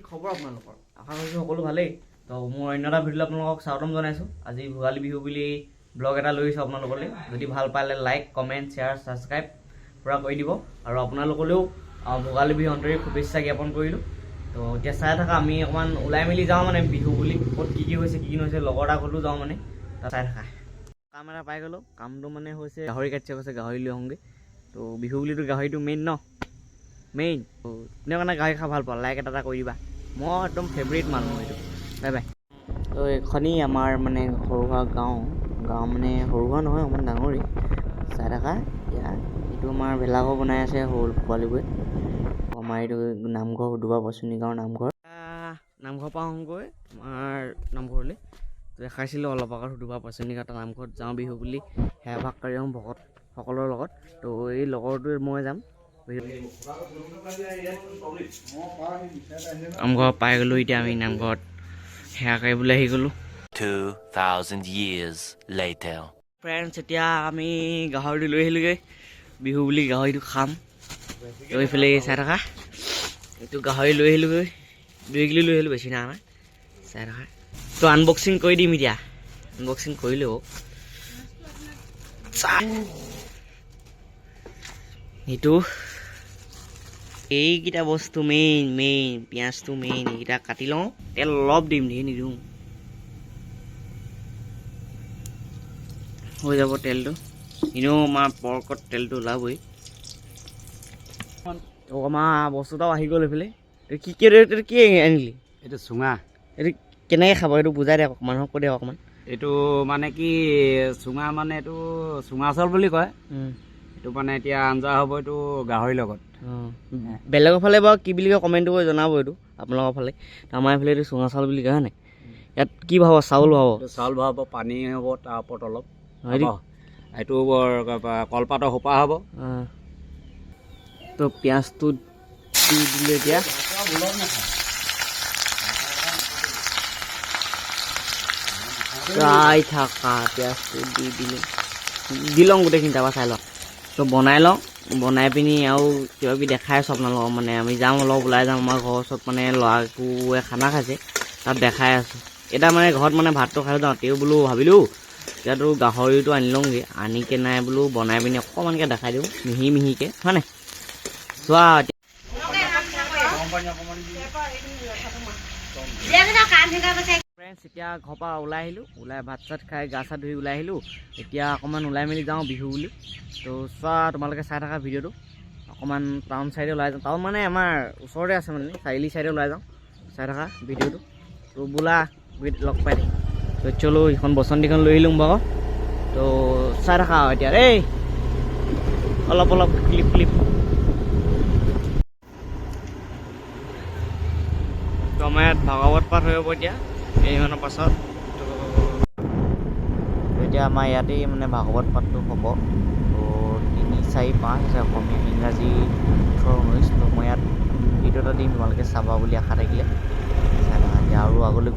খবৰ আপোনালোকৰ? আশা কৰিছোঁ সকলো ভালেই। তো মোৰ অন্য এটা ভিডিঅ'লৈ আপোনালোকক স্বাগতম জনাইছোঁ। আজি ভোগালী বিহু বুলি ব্লগ এটা লৈ আহিছোঁ আপোনালোকলৈ। যদি ভাল পালে লাইক, কমেণ্ট, শ্বেয়াৰ, ছাবস্ক্ৰাইব পূৰা কৰি দিব আৰু আপোনালোকলৈও ভোগালী বিহু আন্তৰিক শুভেচ্ছা জ্ঞাপন কৰিলোঁ। তো এতিয়া চাই থাকা, আমি অকণমান ওলাই মেলি যাওঁ, মানে বিহু বুলি ক'ত কি কি হৈছে, কি কি নহৈছে, লগৰ এটা ঘৰতো যাওঁ, মানে তাত চাই থাকা। কাম এটা পাই গ'লোঁ। কামটো মানে হৈছে গাহৰি কাটিছে, কৈছে গাহৰি লৈ আহোঁগৈ। তো বিহু বুলিতো গাহৰিটো মেইন ন, মেইন। কোনে মানে গাহৰি খাই ভাল পাওঁ, লাইক এটা এটা কৰি দিবা। মই একদম ফেভৰেট মানুহ এইটো। Bye bye. তো এইখনেই আমাৰ মানে সৰু সুৰা গাঁও। গাঁও মানে সৰু সুৰা নহয়, অকণমান ডাঙৰেই। চাই থাকা এতিয়া, এইটো আমাৰ ভেলাঘৰ বনাই আছে সৰু পোৱালিবোৰে। আমাৰ এইটো নামঘৰ, হুদুবা বচনি গাঁৱৰ নামঘৰ। নামঘৰ পৰা আহোঁগৈ আমাৰ নামঘৰলৈ। দেখাইছিলোঁ অলপ আগত হুদুবা বচনি গাঁৱৰ নামঘৰত যাওঁ, বিহু বুলি সেৱা ভাগ কৰি আহোঁ ভকতসকলৰ লগত। তো এই লগৰটোৱে মই যাম। নামঘৰ পাই গ'লোঁ। এতিয়া আমি নামঘৰত সেৱা কৰিবলৈ আহি গ'লোঁ। 2,000 years later. Friends, এতিয়া আমি গাহৰিটো লৈ আহিলোগৈ। বিহু বুলি গাহৰিটো খাম। তো এইফালে চাই থাকা, এইটো গাহৰি লৈ আহিলোগৈ। 2 কিলো লৈ আহিলোঁ, বেছি নাই অনা। চাই থাকা, তো আনবক্সিং কৰি দিম এতিয়া। আনবক্সিং কৰিলেও এইটো এইকেইটা বস্তু মেইন মেইন, পিঁয়াজটো মেইন। এইকেইটা কাটি লওঁ। তেল অলপ দিম, ধেৰ নিদিওঁ। হৈ যাব তেলটো। এনেও আমাৰ পৰ্কত তেলটো ওলাবই। তো আমাৰ বস্তু এটাও আহি গ'ল এইফালে। এইটো কি কি, এইটো কি আনিলি? এইটো চুঙা। এইটো কেনেকৈ খাব, এইটো বুজাই দে মানুহক, কৈ দে অকণমান। এইটো মানে কি চুঙা, মানে এইটো চুঙা চাউল বুলি কয়। এইটো মানে এতিয়া আঞ্জা হ'ব এইটো গাহৰিৰ লগত। অঁ, বেলেগৰ ফালে বাৰু কি বুলি কয়, কমেণ্টটো কৰি জনাব এইটো আপোনালোকৰ ফালে। আমাৰ এইফালে এইটো চুঙা চাউল বুলি কয়, হয় নাই? ইয়াত কি ভাব, চাউল ভাব? এইটো চাউল ভৰাব, পানী হ'ব তাৰ ওপৰত অলপ। এইটো এইটো বৰ কলপাতৰ সোপা হ'ব। অঁ। তো পিঁয়াজটো দি দিলোঁ এতিয়া। চাই থাকা, পিঁয়াজটো দি দিলোঁ। দি লওঁ গোটেইখিনি, তাৰপৰা চাই লওঁ। তো বনাই লওঁ। বনাই পিনি আৰু কিবা কিবি দেখাই আছোঁ আপোনালোকক। মানে আমি যাম, অলপ ওলাই যাম। আমাৰ ঘৰৰ ওচৰত মানে ল'ৰাটোৱে খানা খাইছে, তাত দেখাই আছোঁ। এতিয়া মানে ঘৰত মানে ভাতটো খাই যাওঁ, তেওঁ বোলো ভাবিলোঁ এতিয়াতো গাহৰিটো আনি লওঁগৈ। আনি কেনে বোলো বনাই পিনি অকণমানকৈ দেখাই দিওঁ মিহি মিহিকৈ, হয় নাই? চোৱা এতিয়া। ফ্ৰেণ্ডছ, এতিয়া ঘৰৰ পৰা ওলাই আহিলোঁ। ওলাই ভাত চাত খাই, গা চা ধুই ওলাই আহিলোঁ। এতিয়া অকণমান ওলাই মেলি যাওঁ বিহু বুলি। তো চোৱা, তোমালোকে চাই থাকা ভিডিঅ'টো। অকণমান টাউন চাইডে ওলাই যাওঁ। টাউন মানে আমাৰ ওচৰতে আছে, মানে চাৰিআলি চাইডে ওলাই যাওঁ। চাই থাকা ভিডিঅ'টো। তো বোলা, লগ পাই থাকিম। তো চলো, এইখন বসন্তীখন লৈ আহিলোঁ বাৰু। তো চাই থাকা আৰু এতিয়া দেই, অলপ অলপ ক্লিপ ক্লিপ। তো আমাৰ ইয়াত ভাগৱত পাঠ হৈ হ'ব এতিয়া কেইদিনমানৰ পাছত। তো এতিয়া আমাৰ ইয়াতেই মানে ভাগৱত পাঠটো হ'ব। তো 3, 4, 5 আছে, অসমীয়া, ইংৰাজী 18, 19। তো মই ইয়াত ভিডিঅ' এটা দিম, তোমালোকে চাবা বুলি আশা থাকিলে। চাই থাকা এতিয়া আৰু আগলৈ।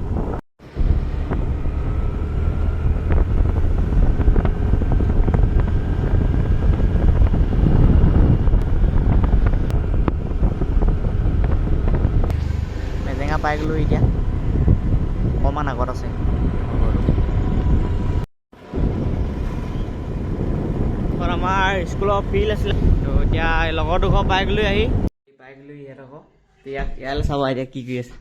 মেজেঙা পাই গ'লোঁ এতিয়া। অকণমান আগত আছে ঘৰটো। এখন আমাৰ স্কুলৰ ফিল্ড আছিলে। তো এতিয়া লগৰটো ঘৰ পাই গ'লোঁ আহি। পাই গ'লোঁ ইহঁতৰ ঘৰ। তো ইয়াক ইয়ালৈ চাব, এতিয়া কি কৰি আছে।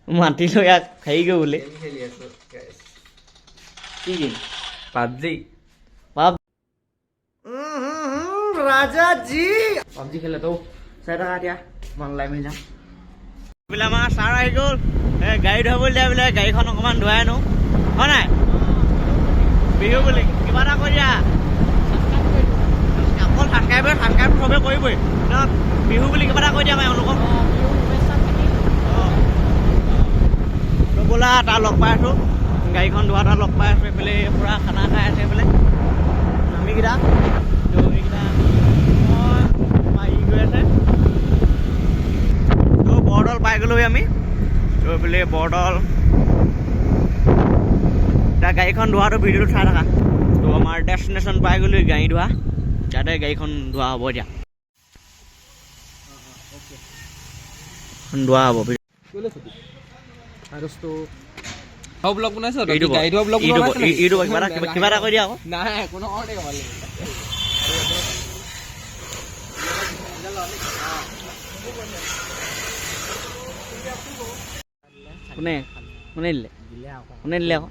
মাতিলোঁ ইয়াক হেৰি কৰিবলৈ। খেলি আছো। কি গেম? পাবজি। পাব ৰাজা জি, পাবজি খেলে। তো চাই থাকা, এতিয়া অকণমান ওলাই মেলি যাম। বোলে আমাৰ ছাৰ আহি গ'ল। এই গাড়ী ধুৱাবলৈ দিয়া বোলে, গাড়ীখন অকণমান ধুৱাই আনো, হয় নাই? বিহু বুলি কিবা এটা কৰি দিয়া। অকল ছাবস্ক্ৰাইবাৰ, ছাবস্ক্ৰাইব চবে কৰিবই ন? বিহু বুলি কিবা এটা কৰি দিয়া এওঁলোকক। তো বোলা, তাৰ লগ পাই আছোঁ। গাড়ীখন ধোৱা তাৰ লগ পাই আছোঁ। এইফালে পূৰা খানা খাই আছে এইফালে আমিকেইটা। তো এইকেইটা মই ই গৈ আছে। তো বৰদল পাই গ'লোহি আমি। তো এইফালে বৰদল। এতিয়া গাড়ীখন ধোৱাটো ভিডিঅ'টো চাই থাকা। তো আমাৰ ডেষ্টিনেশ্যন পাই গ'লো, গাড়ী ধোৱা। ইয়াতে গাড়ীখন ধোৱা হ'ব এতিয়া। ধোৱা হ'ব। ব্লগ বনাইছ গাড়ী ধোৱা ব্লগ ইউটিউব কিবা এটা কৈ দিয়া আকৌ। নাই একো নহয় দেই, ভাল লাগিব। কোনে কোনে দিলে? কোনে দিলে আকৌ?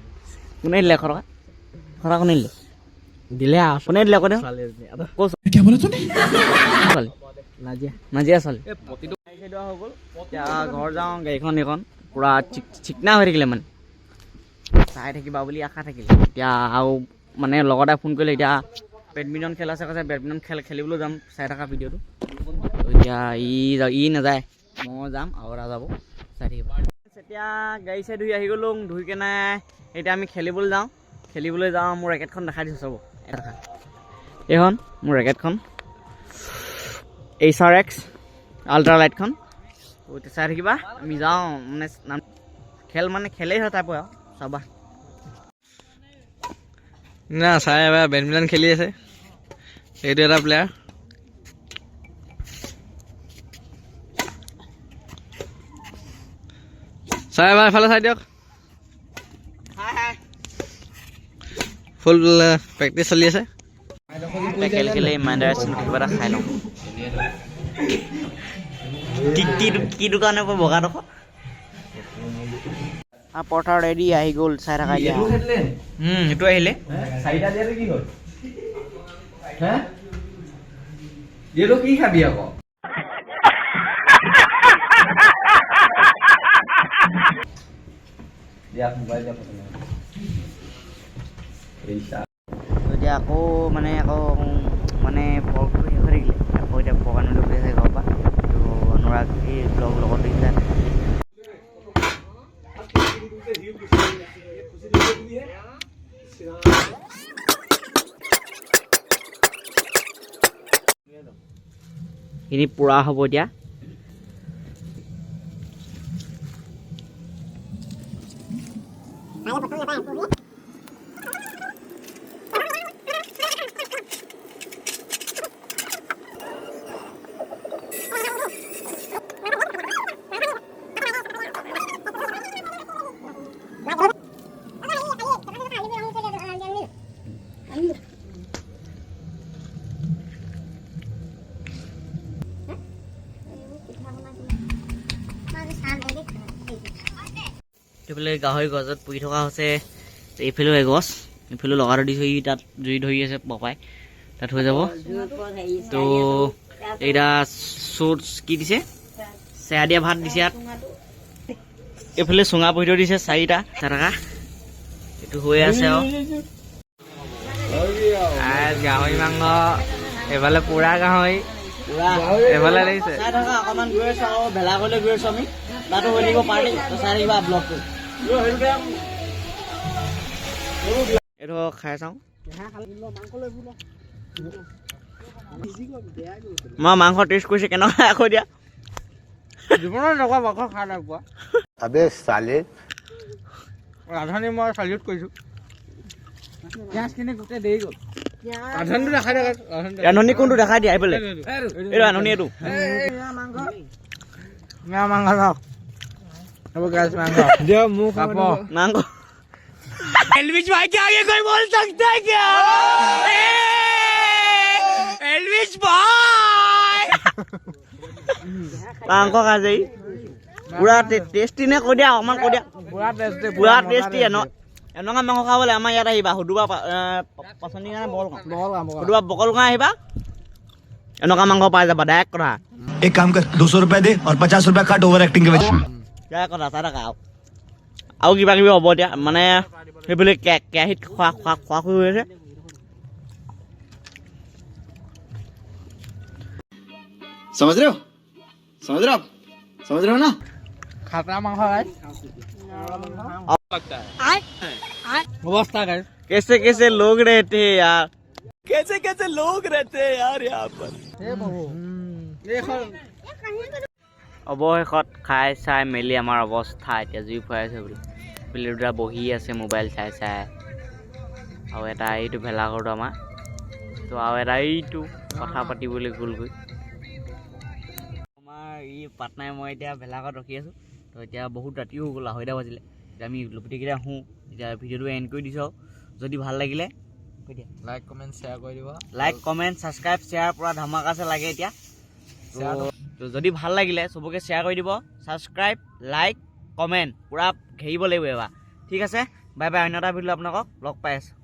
কোনে দিলে 100 টকা? 100 টকা কোনে দিলে? দিলে। কোনে দিলে আকৌ? ছোৱালী নাজিয়া ছোৱালী। হৈ গ'ল, এতিয়া ঘৰ যাওঁ। গাড়ীখন এইখন পূৰা চিকনা হৈ থাকিলে, মানে চাই থাকিবা বুলি আশা থাকিলে। এতিয়া আৰু মানে লগতে ফোন কৰিলে, এতিয়া বেডমিণ্টন খেল আছে কৈছে, বেডমিণ্টন খেল খেলিবলৈ যাম। চাই থকা ভিডিঅ'টো। এতিয়া ই নাযায়, মই যাম আৰু এটা যাব, চাই থাকিব। এতিয়া গাড়ী চাই ধুই আহি গ'লোঁ। ধুই কেনে এতিয়া আমি খেলিবলৈ যাওঁ, খেলিবলৈ যাওঁ। মোৰ ৰেকেটখন দেখাই দিছোঁ চাব, দেখা, এইখন মোৰ ৰেকেটখন, এইচ আৰ এক্স আল্ট্ৰা লাইটখন। এতিয়া চাই থাকিবা, আমি যাওঁ। মানে খেল মানে খেলেই হয় তাৰ পৰা আৰু চাবা। না চাই, এবাৰ বেডমিণ্টন খেলি আছে। এইটো এটা প্লেয়াৰ। চাই, এবাৰ এফালে চাই দিয়ক। ফুল প্ৰেক্টিচ চলি আছে। খেল খেলে ইমান, কিবা এটা খাই লওঁ। কি কি কি দোকানৰ পৰা বগাডোখৰ পৰঠা ৰেডি আহি গ'ল, চাই থকা এতিয়া। সেইটো আহিলে। চাৰিটা দিয়াটো কি হ'ল হে? এইটো কি খাবি আকৌ? দিয়া মোবাইল দিয়া প্ৰথমে। এতিয়া আকৌ মানে আকৌ মানে পৰ্কটো শেষ হৈ থাকিলে, আকৌ এতিয়া পৰ্ক আনিবলৈ গৈ আছে ঘৰৰ পৰা। তো অনুৰাগ এই ব্লগ লগত দেখিছে। এইখিনি পোৰা হ'ব এতিয়া। এইফালে গাহৰি গছত পুৰি থকা হৈছে। এইফালেও এগছ, এইফালেও লগাই থৈ দিছোঁ। ই তাত জুই ধৰি আছে পকাই, তাত হৈ যাব। তো এইকেইটা চুট কি দিছে, চেয়া দিয়া ভাত দিছে ইয়াত। এইফালে চুঙা পুহি থৈ দিছে চাৰিটা টকা। এইটো হৈ আছে আৰু। গাহৰি মাংস, এইফালে পোৰা গাহৰি এইফালে লাগিছে। চাই থকা, অকণমান গৈ আছো আৰু ভেলাঘৰলৈ গৈ আছো আমি, তাতো হৈ থাকিব পাৰ্টি। চাই থাকিবা ব্লগটো। এইটো খাই চাওঁ। মই মাংস টেষ্ট কৰিছে, কেনেকুৱা আকৌ দিয়া। জীৱনত এনেকুৱা মাংস খাই নাই পোৱা। अबे साले। ৰান্ধনি মই চালিউট কৰিছোঁ। পিঁয়াজখিনি গোটেই দেৰি গ'ল। ৰান্ধনিটো দেখাই দিয়া। ৰান্ধনি কোনটো দেখাই দিয়া। এইফালে এইটো ৰান্ধনি, এইটো মাংস চাওক, মাংস দিয়ক মোক মাংস। एलविश भाई के आगे कोई बोल सकता है क्या? एलविश भाई মাংস খাইছে, পুৰা টেষ্টি নে কৈ দিয়া, অকণমান কৈ দিয়া। পুৰা টেষ্টি। পুৰা টেষ্টি। এনেকুৱা মাংস খাবলৈ আমাৰ ইয়াত আহিবা, সুদুবা পাচনি কাৰণে বকল সুদুবা বকল গাঁও আহিবা, এনেকুৱা মাংস পাই যাবা। ডাইৰেক্ট কথা। एक काम कर, 200 रुपए दे और 50 रुपया काट ओवर एक्टिंग के वजह। ডাইৰেক্ট কথা। চাই থাকা, আৰু কিবা কিবি হ'ব এতিয়া। মানে সেইবুলি কেৰাহীত খোৱা খোৱা খোৱা খুই হৈ আছে। समझ रहे हो? समझ रहे हो आप? समझ रहे हो ना? খাটা মাংস খাই অৱস্থা গাইছ। कैसे कैसे लोग रहते हैं यार। कैसे कैसे लोग रहते हैं यार यहाँ पर। এইখন। অৱশেষত খাই চাই মেলি আমাৰ অৱস্থা, এতিয়া জুই ফুৱাই আছে বোলে। বোলে দুটা বহি আছে মোবাইল চাই চাই, আৰু এটা এইটো ভেলাঘৰটো আমাৰ তো, আৰু এটা এইটো কথা পাতিবলৈ গ'লগৈ। আমাৰ ই পাটনাই মই এতিয়া ভেলাঘৰত ৰখি আছোঁ। তো এতিয়া বহুত ৰাতিও হৈ গ'ল, 2:30 বাজিলে। এতিয়া আমি লুপিটিকেইটা শুওঁ। এতিয়া ভিডিঅ'টো এণ্ড কৰি দিছোঁ আৰু যদি ভাল লাগিলে কৈ দিয়া। লাইক, কমেণ্ট, শ্বেয়াৰ কৰি দিব। লাইক, কমেণ্ট, ছাবস্ক্ৰাইব, শ্বেয়াৰ পূৰা ধামাকাছে লাগে এতিয়া। তো যদি ভাল লাগিলে চবকে শ্বেয়াৰ কৰি দিব, ছাবস্ক্ৰাইব, লাইক, কমেণ্ট পূৰা ঘেৰিব লাগিব এবাৰ। ঠিক আছে, বাই বাই। অন্য এটা ভিডিঅ' আপোনালোকক লগ পাই আছোঁ।